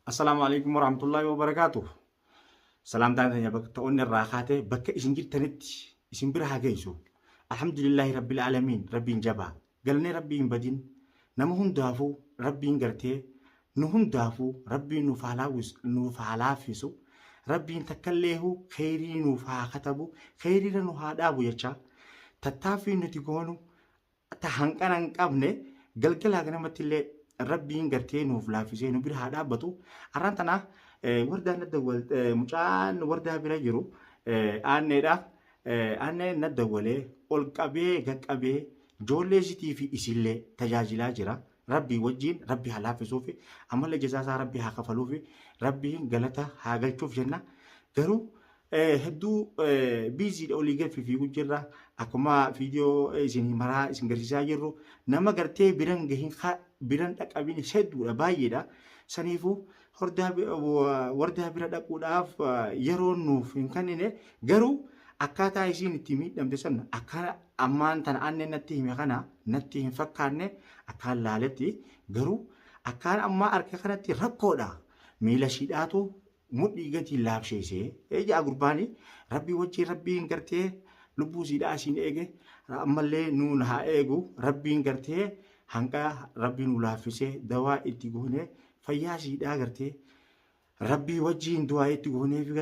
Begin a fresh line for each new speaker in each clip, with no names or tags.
Assalaamu alaikum warahmatullahi wabarakaatuh. Salaamtaan teenya bakka ta'oonni irraa kaatee bakka isin jirtanitti isin bira haa geessu. Alhamdulillahi rabbil aalamiin, rabbiin jabaa. Galannee rabbii hin badin. Nama hundaafuu rabbiin gartee nu hundaafuu rabbiin nuuf haa laawwisu, nuuf haa laaffisu. Rabbiin takkalleehu kheyrii nuuf haa katabu, kheyriirra nu haa dhaabu jecha tattaaffii nuti goonu ta hanqana hin qabne galgalaa ganamatti illee rabbiin gartee nuuf laaffisee nu bira haa dhaabbatu. Har'aan tana wardaan na dawwal, mucaan wardaa bira jiru aanneedha. Aanneen na dawwalee ol qabee gaqqabee ijoollee isiitii fi isillee tajaajilaa jira. Rabbii wajjiin rabbi haa laaffisuufi, ammallee jazaa isaa rabbi haa kafaluufi, rabbiin galata haa galchuuf jenna. Garuu hedduu biiziidha, olii gad fiigu jirra. Akkuma viidiyoo isin maraa isin garsiisaa jirru, nama gartee biran gahin biran dhaqqabin hedduudha, baay'eedha. Saniifuu wardaa bira dhaquudhaaf yeroo nuuf hin kennine. Garuu akkaataa isiin itti miidhamte san akka ammaan tana anneen natti hime kana natti hin fakkaanne akkaan laaletti. Garuu akkaan ammaa harka kanatti rakkoodha, miila ishiidhaatu mudhii gadi laabsheessee ejaa gurbaani. Rabbii wajjin rabbiin gartee lubbuu isiidhaa isiin eege, ammallee nuun haa eegu. Rabbiin gartee hanqa rabbii nu laaffisee dawaa itti goonee fayyaa isiidhaa gartee rabbii wajjiin du'aa itti goonee fi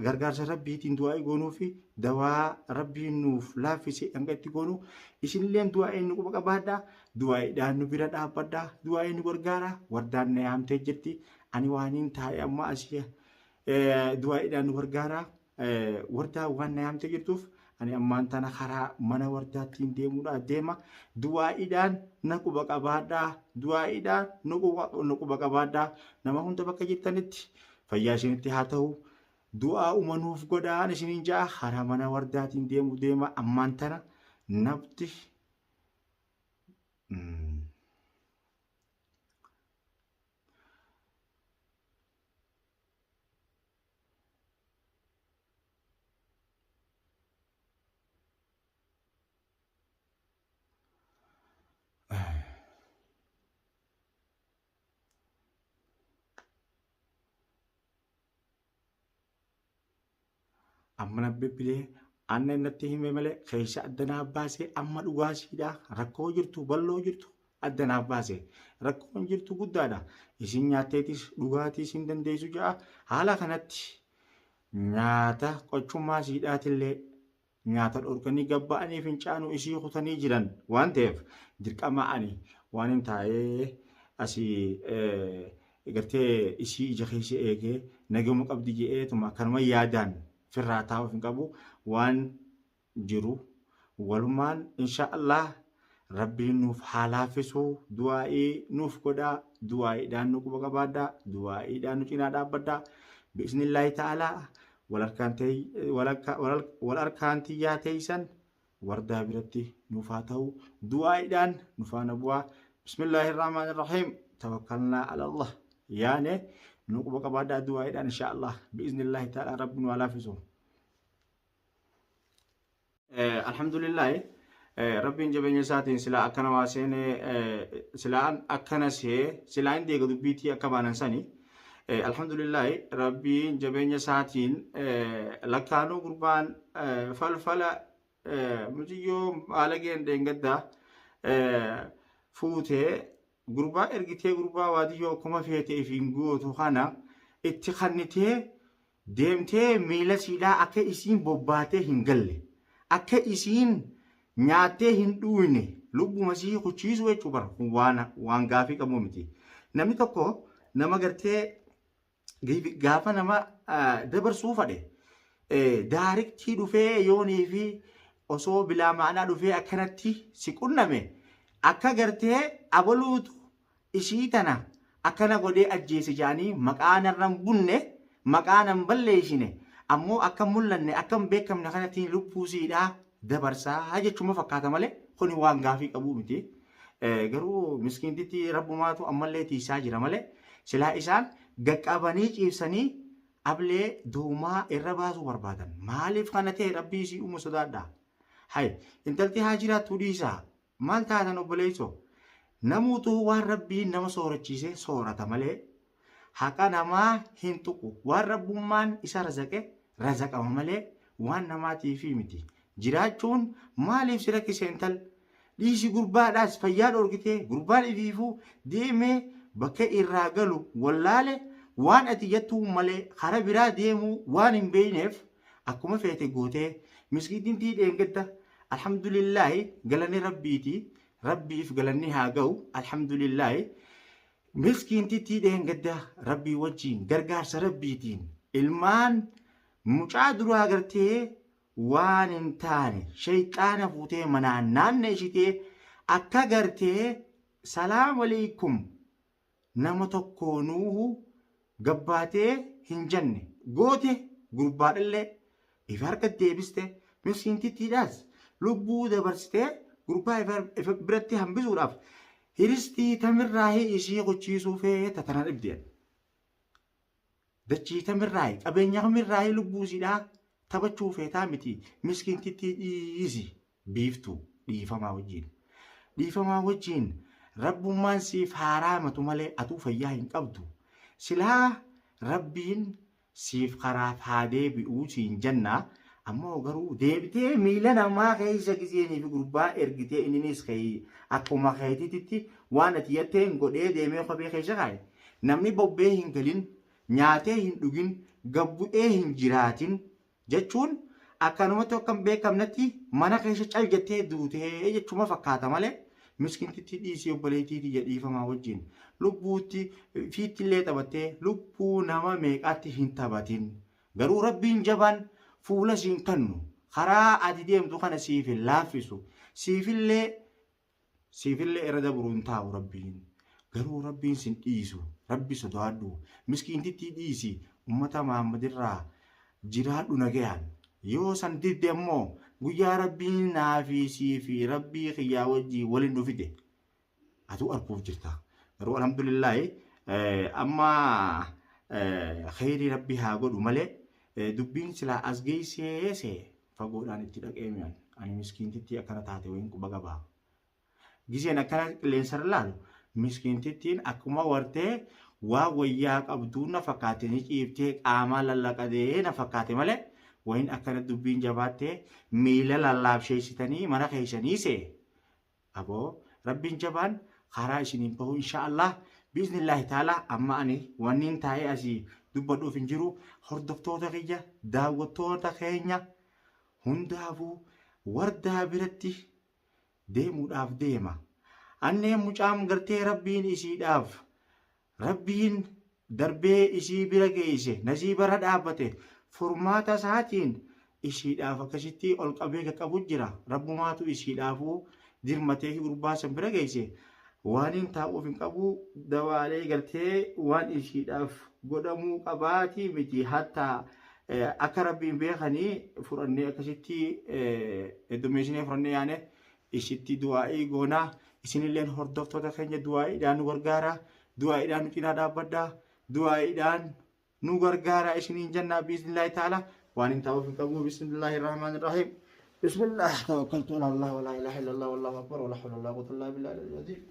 gargaarsa rabbiitiin du'aa goonuu fi dawaa rabbiin nuuf laaffise hanga itti goonu isinilleen du'aa nu quba qabaadha, du'aaidhaan nu bira dhaabbadha, du'aa nu gargaara. Wardaan na yaamtee jirti, ani waaniin taa'e amma asii du'aaidhaan nu gargaara. Wardaa waan na yaamtee jirtuuf ani ammaan tana karaa mana wardaattiin deemuudha deema. Du'aaidhaan na quba qabaadhaa, du'aaidhaan nu quba qabaadhaa. Nama hunda bakka jirtanitti fayyaa isinitti haa ta'u. Du'aa umanuuf godhaan isiniin ja'a, karaa mana wardaatiin deemu deema ammaan tana nabti. Amma na bilbilee aannan natti hime malee keessa adda naaf baasee amma dhugaasiidha, rakkoo jirtu bal'oo jirtu adda naaf baase. Rakkoon jirtu guddaadha, isin nyaatteetis dhugaatiis hin dandeessu ja'a. Haala kanatti nyaata qochummaa siidhaatillee nyaata dhorkanii gabba'anii fincaanuu isii kutanii jiran waan ta'eef, dirqama ani waan hin taa'ee asii gartee isii ija keessa eegee nagama qabdi je'eetuma akkanuma yaadaan firraa taa'uuf hin qabu. Waan jiru walumaan insha Allah rabbiin nuuf haa laaffisu. Du'aa'ii nuuf godhaa, du'aa'iidhaan nu quba qabaadhaa, du'aa'iidhaan nu cinaa dhaabbadhaa. Bi'iznillaahi ta'aalaa wal harkaan tiyyaa teeysan wardaa biratti nuuf haa ta'u, du'aa'iidhaan nu faana bu'aa. Bismillaahi irrahmaani irrahiim, tawakkalnaa ala Allah yaane nu quba qabaadhaa du'aa'iidhaan. Insha Allah bi'iznillaahi ta'aalaa rabbi nu haa laaffisu. Alhamdulillahi, rabbiin jabeenya isaatiin silaa akkana waa seenee, silaa akkana see, silaa hin deega dubbiitii akka baanan sani. Alhamdulillahi, rabbiin jabeenya isaatiin lakkaanuu gurbaan falfala muciyyoo haalageen dheengaddaa fuutee gurbaa ergitee, gurbaa waadiyyoo akkuma feete ifiin gootu kana itti kannitee deemtee miila siidhaa akka isiin bobbaatee hin galle, akka isiin nyaattee hin dhuuyne lubbuma sii kuchiisuu jechuu bara. Kun waan gaafii qabu miti. Namni tokko nama gartee gaafa nama dabarsuu fadhe daariktii dhufee yoonii fi osoo bilaa ma'anaa dhufee akkanatti si qunname, akka gartee abaluutu ishii tana akkana godhee ajjeese jedhanii maqaa narra hin bunne, maqaa nan balleessine, ammoo akka hin mul'anne, akka hin beekamne kanatti lubbuu siidhaa dabarsaa jechuma fakkaata malee kuni waan gaafii qabuu miti. Garuu miskiintitti rabbumaatu ammallee tiisaa jira malee silaa isaan gaqqabanii ciibsanii ablee doomaa irra baasuu barbaadan. Maaliif kana ta'e? Rabbii isii uumu sodaadha. Hay, intalti haa jiraattu dhiisaa. Maal taatan obboleessoo? Namuutu waan rabbiin nama soorachiise soorata malee. Haqa namaa hin tuqu. Waan rabbummaan isa razaqe razaqama malee waan namaatiifi miti. Jiraachuun maaliif si rakkise intal? Dhiisi gurbaadhaas fayyaa dhorkitee gurbaan ifiifuu deemee bakka irraa galu wallaale waan ati jettuun malee kara biraa deemuu waan hin beekneef akkuma feete gootee miskiitintii dheengadda alhamdulillaahi galanni rabbiiti rabbiif galanni haa ga'u alhamdulillaahi miskiintittii dheengadda rabbii wajjiin gargaarsa rabbiitiin ilmaan mucaa duraa gartee waan hin taane sheyxaana fuutee manaan naanneessitee akka gartee salaam aleeykum nama tokkoonuuhu gabbaatee hin jenne goote gurbaadhallee ifa harka deebiste miskiintittiidhaas lubbuu dabarsitee gurbaa ifa biratti hambisuudhaaf hiristii tamirraahii ishii kuchiisuu feeta tana dhibdeen. Dachii tamirraayi qabeenya kamirraayi lubbuu isiidhaa taphachuu feetaa miti miskiintittii dhiisi biiftuu dhiifamaa wajjiin. Dhiifamaa wajjiin rabbummaan siif haa raamatu malee atuu fayyaa hin qabdu. Silaa rabbiin siif karaaf haa deebi'uu siin jennaa ammoo garuu deebitee miila namaa keessa gizeenii fi gurbaa ergitee inninis kee akkuma keetiititti waan ati jetteen godhee deemee kophee keessa kaa'e. Namni bobbee hin galin, nyaatee hin dhugin, gad bu'ee hin jiraatin jechuun akkanumatti akka hin beekamnetti mana keessa cal jettee duutee jechuma fakkaata malee miskintittii dhiisii obboleettii tiyya dhiifamaa wajjin lubbuutti fiitti illee taphattee lubbuu nama meeqaatti hin taphatin. Garuu rabbiin jabaan fuula siin kannu karaa ati deemtu kana siif hin laaffisu siifillee Siifillee irra dabruu hin taa'u rabbiin. Garuu rabbiin sin dhiisu. Rabbi sodaadhu. Miskiintittii dhiisi. Ummata Muhammadirraa jiraadhu nagayaan. Yoo san didde ammoo guyyaa rabbiin naafii sii fi rabbii kiyyaa wajjii waliin nu fide. Atuu arguuf jirta. Garuu alhamdulillaahi amma kheyrii rabbi haa godhu malee dubbiin silaa as geessee see fagoodhaan itti dhaqee mi'an ani miskiintittii akkana taate wayiin quba qaba. Giseen akkana qilleensarra laalu miskiintittiin akkuma wartee waa wayyaa qabduu na fakkaate ni ciiftee qaamaa lallaqadee na fakkaate malee wayiin akkana dubbiin jabaattee miila lallaabsheessitanii mana keessanii see Aboo rabbiin jabaan karaa isiniin bahu insha Allah biiznillaahi ta'ala amma ani wanniin taa'ee asii dubbadhuuf hin jiru hordoftoota kiyya daawwattoota keenya hundaafuu wardaa biratti deemuudhaaf deema. Annee mucaam gartee rabbiin isiidhaaf rabbiin darbee isii bira geeyse nasiibarra dhaabbate furmaata isaatiin isiidhaaf akkasitti ol qabee qaqqabu jira rabbumaatu isiidhaafuu dirmatee fi gurbaa san bira geeyse waaniin taa'uuf hin qabu dawaalee gartee waan isiidhaaf godhamuu qabaatii miti hattaa akka rabbiin beekanii fudhannee akkasitti heddummeessinee fudhannee yaane isitti du'aa'ii goonaa isinilleen hordoftoota keenya du'aa'iidhaan nu gargaara du'aa'iidhaan nu cinaa dhaabbadhaa du'aa'iidhaan nu gargaara isiniin jennaa biiznillaahi ta'ala waan hin ta'uuf hin qabu bismillaahi rahmaani rahiim bismillaah tawakkaltu ala allah walaa ilaaha illallah wallahu akbar walaa hawla walaa quwwata illaa billahi al-aliyyil aziim.